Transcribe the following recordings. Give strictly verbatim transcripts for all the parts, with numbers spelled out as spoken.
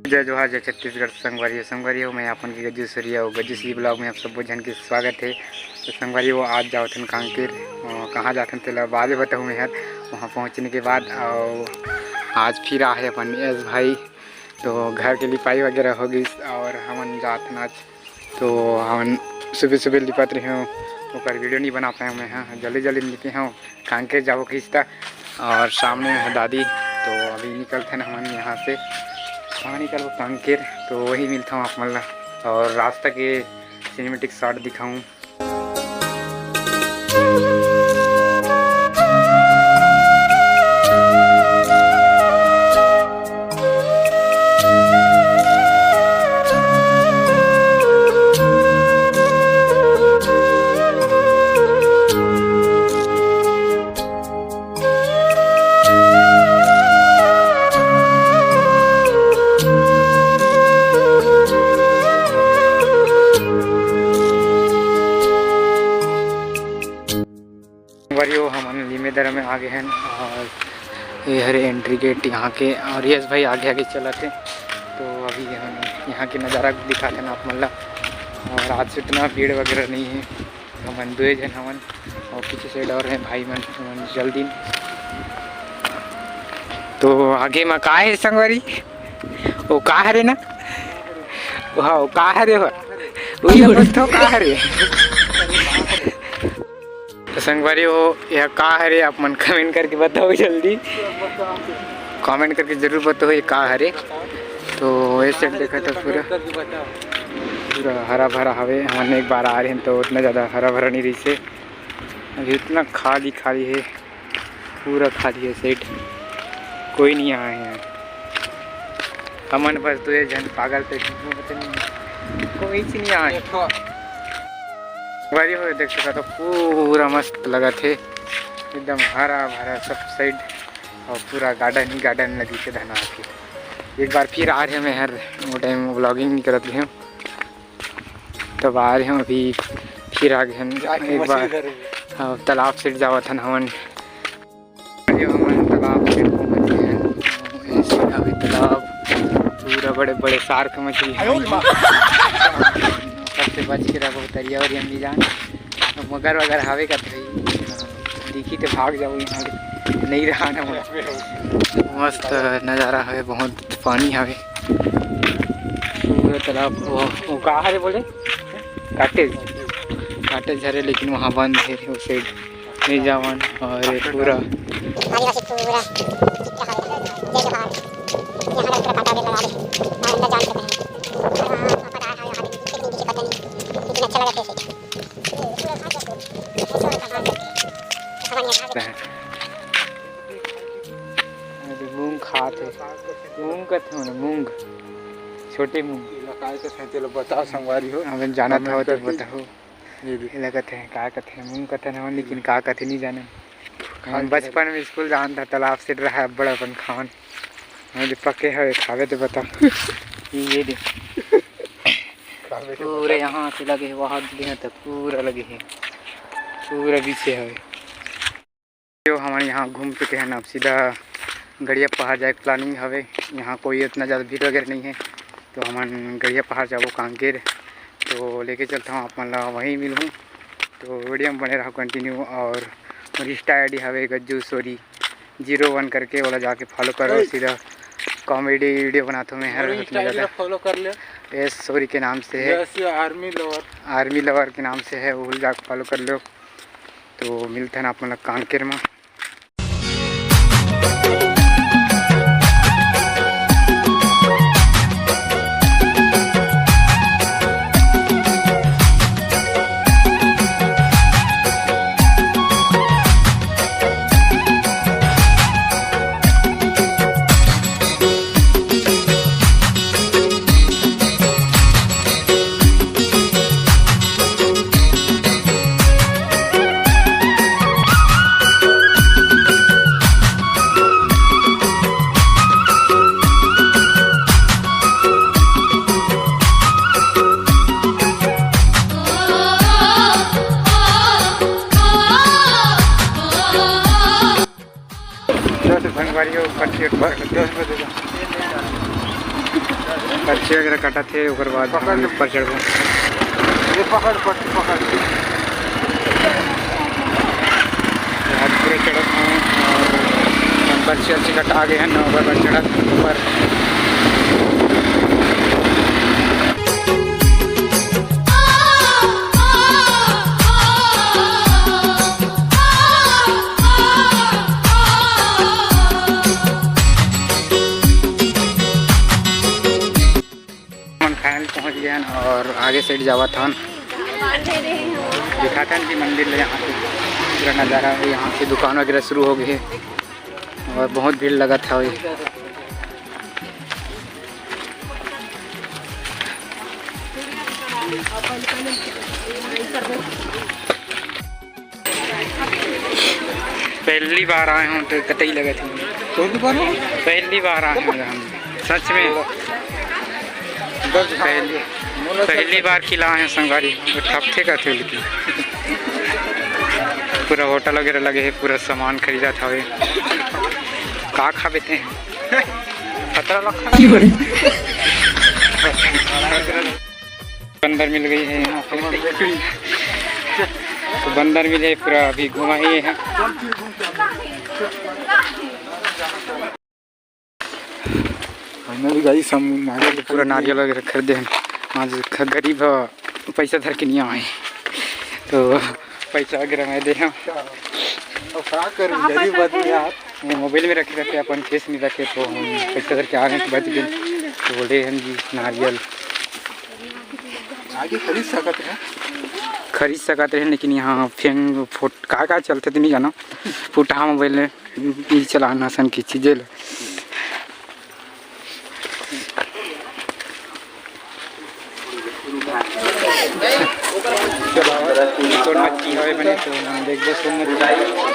जय जोहार, जय छत्तीसगढ़। संगवारी हो, संगवारी हो, मैं अपन के गज्जू सूर्या अउ गज्जू सी vlog में आप सब्बो झन के स्वागत हे। तो संगवारी हो, आज जावत हन कांकेर, अ, कहाँ जात हन तेला बादे बताहूँ मैं हर, वहाँ पहुँचने के बाद। अउ आज फिर आहे अपन यश भाई, तो घर के लिपाई वगैरह हो गइस अउ हमन जात हन आज। तो हमन सुबह सुबह लिपत रहे हों, ओकर video नहीं बना पाए मैं, हाँ, जल्दी जल्दी निकले हों। कांकेर जाबो कहिस ता। अउ सामने में है दादी। तो अभी निकलथन हमन यहाँ से। कहाँ निकलबो? कांकेर। तो वही मिलथन आप मन ला अउ रास्ता के cinematic shot दिखाऊँ। संगवारी हो, हमन लीमेदरा में आ गए हैं अउ ये हरे entry gate यहाँ के। अउ यश भाई आगे आगे चलत हे, तो अभी हम यहाँ के नज़ारा दिखात हन आप मन ला। अउ आज से उतना भीड़ वगैरह नहीं है, हमन दुए झन हवन अउ पीछे side अउ हैं भाई मन, हमन जल्दी। तो आगे में का है संगवारी? वो का हरे ना? हाँ, वो का हरे हो? वही बोलथों, का हरे? तो संगवारी हो, यह का हरे, आप मन comment करके बताओ जल्दी, comment करके जरूर बताओ ये का हरे। तो ये side देखा तो पूरा, पूरा हरा भरा हवे। हमन एक बार आ रहे हैं तो उतना ज़्यादा हरा भरा नहीं रहिसे, अभी उतना खाली खाली है, पूरा खाली है side, कोई नहीं आए हैं। हमन बस दुए झन पागल थे, कोई से नहीं आए। देखो। बड़ी हो देख सकत हो, पूरा मस्त लगत हे, एकदम हरा भरा सब side, अउ पूरा garden ही garden लगी से धना के। एक बार फिर आ रहे मैं हर, वो time vlogging नहीं करत रहे, तब आ रहे हम अभी, फिर आ गए हम एक बार। हाँ, तालाब side जावत हन हमन। अरे हमन तालाब side पहुँच गए हैं। ऐसे हवे तालाब, पूरा बड़े बड़े shark मछली है। सबसे बच के रहो, तरिया वरिया में नहीं जान। मगर वगर हवे का तो दिखी तो भाग जाओ, यहाँ नहीं रहा ना। मस्त नज़ारा हवे, बहुत पानी हवे, पूरा तालाब। वो, वो का हरे बोले? Cottage, cottage हरे, लेकिन वहाँ बंद है, वो side नहीं जावन। अउ ये पूरा आदिवासी पूरा चित्रा हवे, जय जोहार। यहाँ पर पूरा कांटा बेल लगा दे, अउ अंदर जान सकते हैं। अउ वहाँ, वहाँ पर आया है, यहाँ पे दिखे नहीं, दिखे पता नहीं, लेकिन अच्छा लगा कैसे। अरे मूंग खात हे, मूंग कथे ना, मूंग, छोटे मूंग। एला काय कथे तेला बताओ संगवारी हो। अबे जानत हव तो बताओ। ये दे। एला कथे, का कथे, मूंग कथे ना, लेकिन का कथे नहीं जाने। हम बचपन में स्कूल जान था, तालाब side रहा, बड़ा अपन खान। हम जो पके हवे, खावे तो बताओ। ये दे। पूरे यहाँ से लगे हे, वहाँ लगे हे, तक पूरा लगे हे, पूरा पीछे हवे। जो हमन यहाँ घूम चुके हैं, अब सीधा गड़िया पहाड़ जाए के planning हवे। यहाँ कोई इतना ज़्यादा भीड़ वगैरह नहीं है, तो हमन गड़िया पहाड़ जाबो कांकेर। तो लेके चलता हूँ आप मन ला, वहीं मिलूँ। तो video में बने रहो continue। अउ मोर Insta ID हवे गज्जू सोरी zero one करके, ओला जाके follow करो। सीधा comedy video बनाता हूँ मैं हर। Insta ID ला follow कर ले। यश सोरी के नाम से है। यश army lover। Army lover के नाम से है, वो जाके follow कर लो। तो मिलते हैं आप मन ला कांकेर में। पर्ची वगैरह कटत हे, ओकर बाद हम ऊपर चढ़बो। ये पकड़, पकड़, पकड़। आज पूरा चढ़त हूँ और हम पर्ची अर्ची कटा गए हैं, ओकर बाद चढ़त हूँ ऊपर। मन खाए ल पहुँच गए हन और आगे side जावत हन। दिखाते हैं कि मंदिर ले यहाँ से पूरा नज़ारा है, यहाँ से दुकान वगैरह शुरू हो गई है और बहुत भीड़ लगत हवे। पहली बार आए हूँ तो कतई लगत हूँ। पहली बार आए हूँ हम, सच में। पहली, पहली बार खिला है संगवारी, वो ठपथे का थे लेकिन। पूरा होटल वगैरह लगे है, पूरा सामान खरीदा था वे। का खाबे ते? खतरा लग। बंदर मिल गई है यहाँ पे। तो बंदर मिले, पूरा अभी घुमा ही है। Finally guys, हम नारियल, पूरा नारियल वगैरह खरीदे हैं। आज ख-, गरीब ह, पैसा धर के नहीं आए, तो पैसा वगैरह मैं दे हम। अब का करूँ, गरीब आदमी यार। वो मोबाइल में रखे रहते, अपन केस में रखे, तो हम पैसा धर के आ रहे हैं, तो बच गए। तो बोले हम जी नारियल आगे खरीद सकत रहे। खरीद सकत रहे, लेकिन यहाँ फेंग फोट का का चलते तो नहीं जाना। फुटहा मोबाइल में ई चलाना सन की चीजें ले। सोन मच्छी हवे बने, तो हम देखबो सोन मच्छी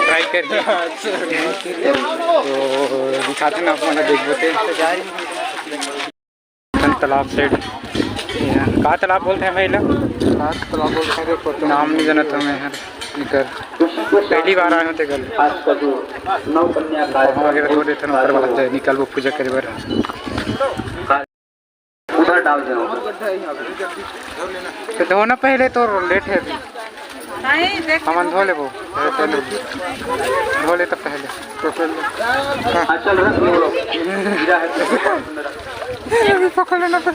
try करके। तो दिखाते ना आप मन देखबो ते। तालाब side। का तालाब बोलते हैं भाई लोग? का तालाब बोलते हैं रे, पता नाम नहीं जानत हूँ मैं यार। इकर पहली बार आए होते कल। वहाँ वगैरह धो देते हैं, ओकर बाद निकलबो पूजा करे बर। उधर डाल दो। तो धोना पहले, तो लेट है अभी। नहीं, देख। हमन धो लेबो। धो ले तो पहले। तो फिर हाँ, चल, रख लो। गिरा है। अभी पकड़ लेना तो।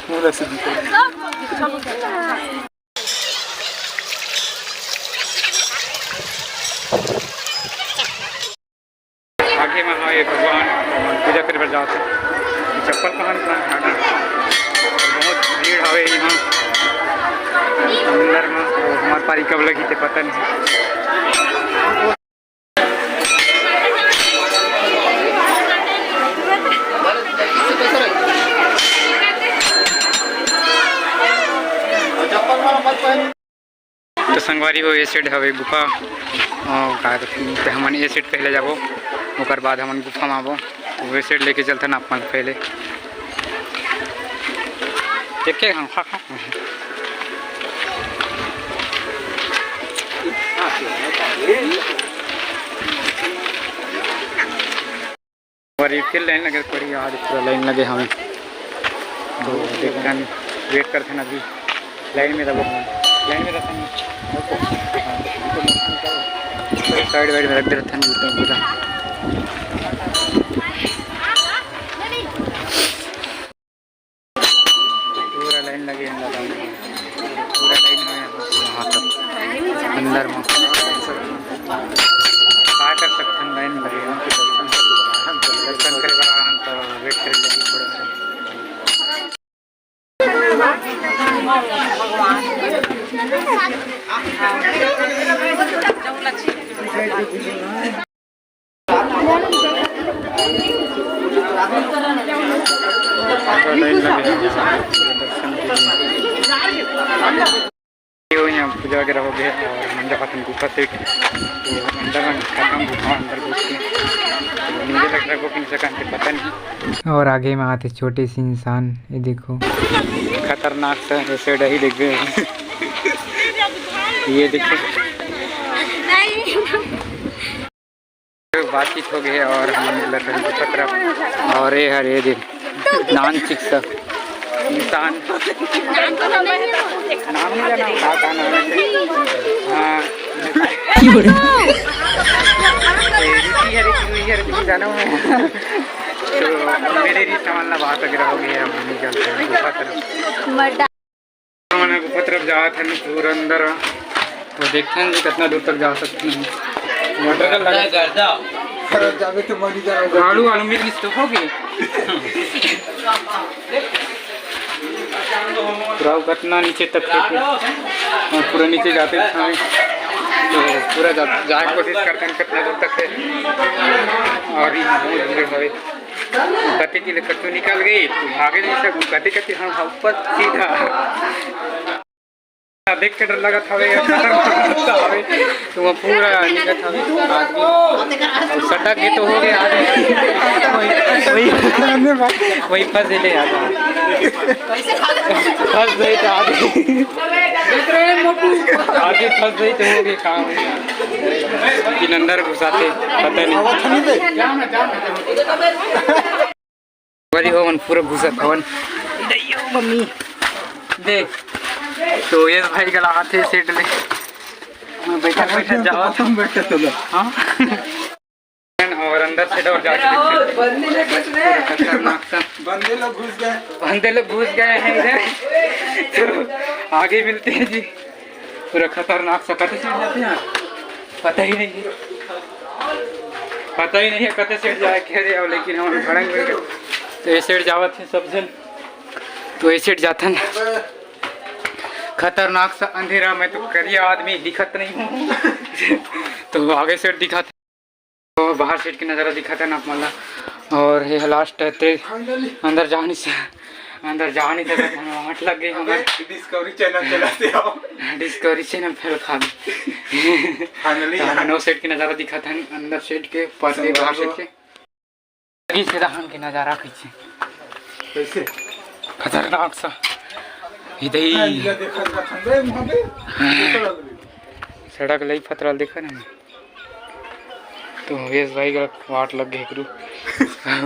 पूरा सीधी कर। आगे में हवे भगवान, पूजा करे बर जात हे। चप्पल पहन के आगे। बहुत भीड़ हवे यहाँ अंदर में, तो हमार पारी कब लगही ते पता नहीं। तो संगवारी हो, ए side हवे गुफा। अ, का कथे, हमन ए side पहले जाबो, ओकर बाद हमन गुफा में आबो। तो ए side लेके चलथन आप मन पहले। देखे हम, खा, खा। और ये फिर लाइन लगे पड़ी, आज पूरा लाइन लगे हमें। तो देखन, वेट करथन अभी, लाइन में रहो, लाइन में रहथन। साइड वाइड में रख दे रहथन जूता वूता। पूरा लाइन लगे हे अंदर में। पूरा लाइन में वहाँ तक अंदर में। का कर सकथन, लाइन लगे हे। दर्शन करे बर आए हन तो वेट करे लगी थोड़ा सा। लाइन लगे हे यहाँ दर्शन के लिए। ये यहाँ पूजा वगैरह हो गया और हम जात हन गुफा side। तो अंदर में खत्म गुफा, अंदर घुस के तो नीचे लग रहा कि नहीं, पता नहीं। और आगे में आते छोटे से इंसान, ये देखो। खतरनाक सा ऐसे डही देख गए। ये देखो। बातचीत हो गई है और हम निकलत हन गुफा तरफ। और ये हर ये दिन नान चिक्स। इंसान। नाम नहीं जाना, का, का नाम है? हाँ। ये ऋषि है, ऋषि है, ऋषि जाना हूँ। तो मेरे ऋषि सामान ला बात वगैरह हो गई है, अब हम निकलते हैं गुफा तरफ। हमन गुफा तरफ जात हन पूरा अंदर। तो देखथन जी कितना दूर तक जा सकते हैं। मोटर का लगा। अरे जाबे तो मरी जाओ। आलू, आलू मिल गिस तो हो गई। पूरा कितना नीचे तक है। और पूरा नीचे जाते समय तो पूरा जा, जाए कोशिश करते हैं कितना दूर तक है। और ये बहुत भीड़ हवे। कति के लिए कत्तो निकल गई, तो भागे नहीं सकूँ। कति कति हम ऊपर सीधा। देख के डर लगत हवे, खतरनाक रास्ता हवे। तो वो पूरा निकलत हवे आदमी। अब सटक गए तो हो गए आदमी। वही, वही, वही फंस गए आदमी। फंस गए तो आदमी। आदमी फंस गए तो हो गए काम। लेकिन अंदर घुसाते पता नहीं। बड़ी हो मन पूरा घुसत हवन। दइयो मम्मी। दे। तो ये भाई गला हाथ है सेट ले। मैं बैठा, बैठा जावा। तुम बैठे तो लो। हाँ। और अंदर से डर जाके देखते हैं। पूरा खतरनाक सा। बंदे लोग घुस गए। बंदे लोग घुस गए हैं इधर। तो आगे मिलते हैं जी। पूरा खतरनाक सा। कते सेट जाते हैं यार, पता ही नहीं है। पता ही नहीं है कते सेट जाए कह रहे हो, लेकिन हम भड़ंग मिल गए। तो ये सेट जावत है सब जन। तो ये सेट जाथन। खतरनाक सा अंधेरा, मैं तो करिया आदमी दिखत नहीं हूँ। तो आगे सेट दिखा। तो बाहर सेट के नज़ारा दिखाथन आप मन ला। और ये लास्ट है ते अंदर जा नहीं से, अंदर जा नहीं सकत हम, वाट लग गई हमारे। डिस्कवरी चैनल चलाते हो। डिस्कवरी चैनल फेल खा गए। फाइनली तो हम नौ सेट के नज़ारा दिखाथन अंदर सेट के, पर ये बाहर सेट के। अभी से दहन के नज़ारा खींचे। कैसे? खतरनाक सा। इधर ही। हाँ, इधर देखा था, खंबे, वहाँ पे। सड़क लई पथरा ल देखा ना। तो यस भाई का वाट लग गए एकरू।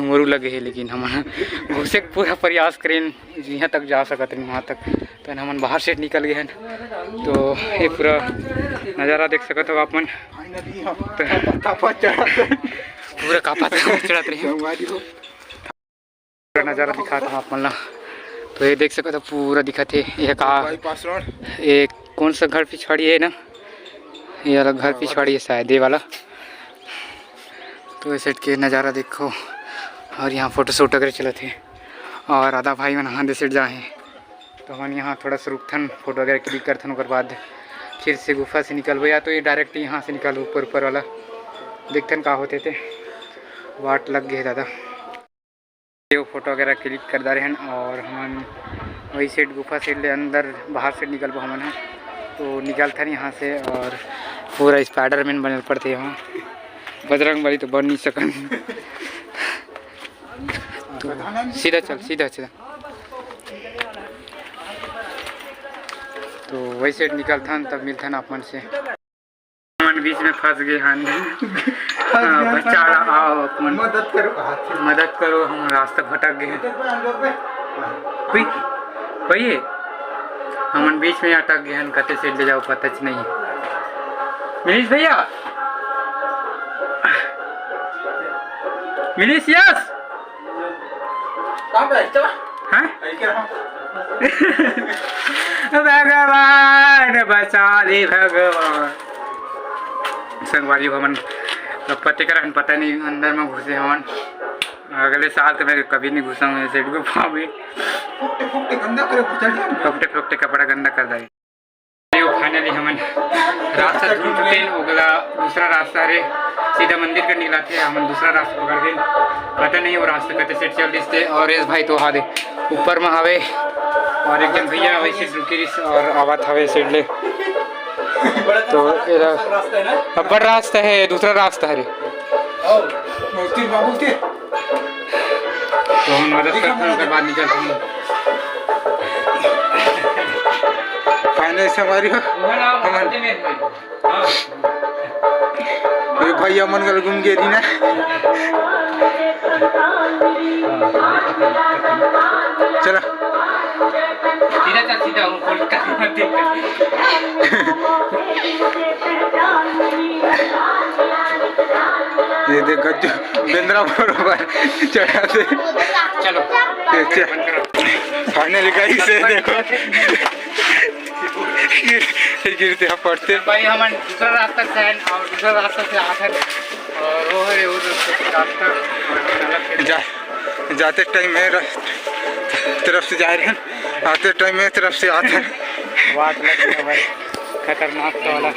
मोरू लगे है, लेकिन हम घुसे के पूरा प्रयास करें, यहाँ तक जा सकत रही, वहाँ तक। तो हमन बाहर से निकल गए हैं। तो ये पूरा नज़ारा देख सकत हो आप मन। पूरा कापत चढ़त रहे। पूरा नज़ारा दिखात हँव आप मन ला। तो ये देख सकत हो, पूरा दिखत हे। ये का, बाईपास रोड। ये कौन सा घर पिछवाड़ी है ना, ये वाला घर हाँ, पिछवाड़ी है शायद, ये वाला। तो ये सेट के नज़ारा देखो, और यहाँ फोटो शूट वगैरह चलत हे, और आधा भाई मन हांदे सेट जा हे। तो हमन यहाँ थोड़ा सा रुकथन, फोटो वगैरह क्लिक करथन, ओकर बाद फिर से गुफा से निकलबो, या तो ये डायरेक्ट यहाँ से निकलबो, ऊपर ऊपर वाला देखथन का होथे ते। वाट लग गए दादा। ये फोटो वगैरह क्लिक कर डारे हन और हमन वही सेट गुफा से ले अंदर बाहर से निकलबो हमन ह। तो निकलथन यहाँ से और पूरा स्पाइडरमैन बनल पड़थे यहाँ। बजरंग बली तो बन नहीं सकन। तो सीधा चल, सीधा, सीधा। तो वही सेट निकलथन, तब मिलथन आप मन से। हमन बीच में फंस गए हन। हाँ, बचारा आओ अपन। मदद करो। मदद करो, हम रास्ता भटक गए हन। वही, वही है। हमन बीच में अटक गए हन, कते से ले जाओ पता च नहीं है। मिलिस भैया, मिलिस यस। कहाँ पे है? चला। हैं? भगवान बचा ले भगवान। संगवारी हो, हमन पते करन पता नहीं अंदर में घुसे हवन। अगले साल तो मैं कभी नहीं घुसा हूँ ऐसे गुफा में। फोकटे फोकटे गंदा करे, फोकटे फोकटे कपड़ा गंदा कर दे। फाइनली हमन रास्ता ढूंढ चुके हैं, ओगला दूसरा रास्ता रे, सीधा मंदिर कर निकला थे, हमन दूसरा रास्ता पकड़ के, पता नहीं वो रास्ता कते सेट चल दिस थे। और यस भाई तो हा दे ऊपर में हवे, और एक जन भैया वैसे रुके रिस और आवत हवे सेट ले। तो एरा अब्बड़ रास्ता है, दूसरा रास्ता हरे। तो हम मदद करते हैं, ओकर बाद निकलते हैं। फाइनल संगवारी हो, हमन ये भैया मन गल घूम के रही ना। चला। सीधा चल, सीधा, वो गोल का मत देख। ये देख गज्जू, बेंदरा बरोबर चढ़ा दे। चलो। ये च-, finally guys, ये देखो। गिर, गिरते हैं, पड़ते। भाई, हमन दूसरा रास्ता से आए और दूसरा रास्ता से आथन और वो है, वो रास्ता जा, जाते टाइम में र-, तरफ से जा रहे हैं, आते टाइम में तरफ से आते हैं। वाट लग गया भाई, खतरनाक तो वाला।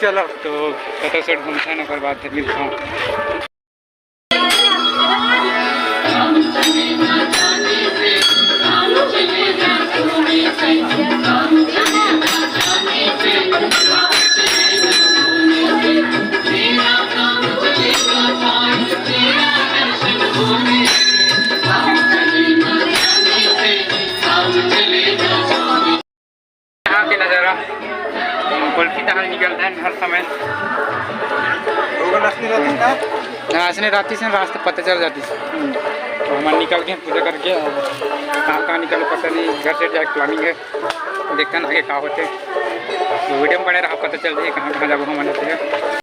चलो। तो फटाफट घूमते हैं, ओकर बाद फिर मिलता हूँ। यहाँ के नज़ारा, कुल्फी तहाँ निकलता है हर समय। हाँ, इसने राती से रास्ता पता चल जाती है। तो हम निकल के पूजा करके, और कहाँ कहाँ निकलो पता नहीं, घर से जाके प्लानिंग है, देखते हैं आगे का होते। तो वीडियो में बने रहा, पता चल जाए कहाँ कहाँ जाबो हम।